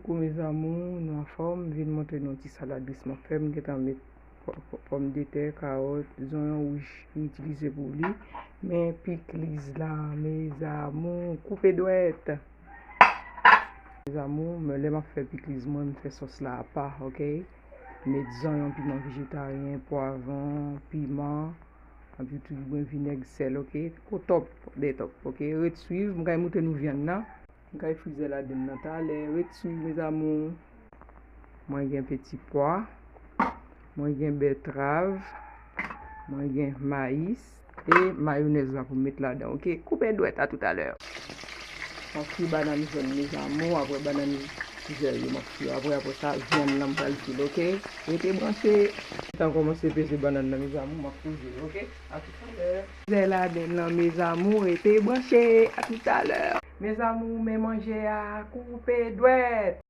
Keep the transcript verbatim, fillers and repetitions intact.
Pou mes amours, nou anfòm, vin montre nou ti salad ris m ap fè. M gentan met pòmdetè, kawòt, zonyon wouj m itilize pou li. Men pikliz la, mes amours, koupe dwèt. Mes amours, men lè m ap fè pikliz mwen, m fè sòs la apa, oke? M met zonyon, piman vejetaryen, pwavan, piman, anpi tou mwen vinèg, sèl, oke? O top de top, oke? Ret swiv, m kay montre nou vyann nan. M kay frizè ladann nan talè. Ret swiv, mes amours. Mwen gen peti pwa. Mwen gen bètrav. Mwen gen mayis. E mayonèz la pou m met ladan, oke? Koupe dwèt, a toutalè. M ap fri bannann jòn, mes amours. Apre bannann vè yo, m ap fri yo. Apre, apre sa, vyann nan m pral fri l, oke? Rete branche. Tan kòmanse peze bannann nan, mes amours, m ap poze l, oke? A toutalè. Frizè ladann nan, mes amours, rete branche. A toutalè. Mes amours, men manje a koupe dwèt.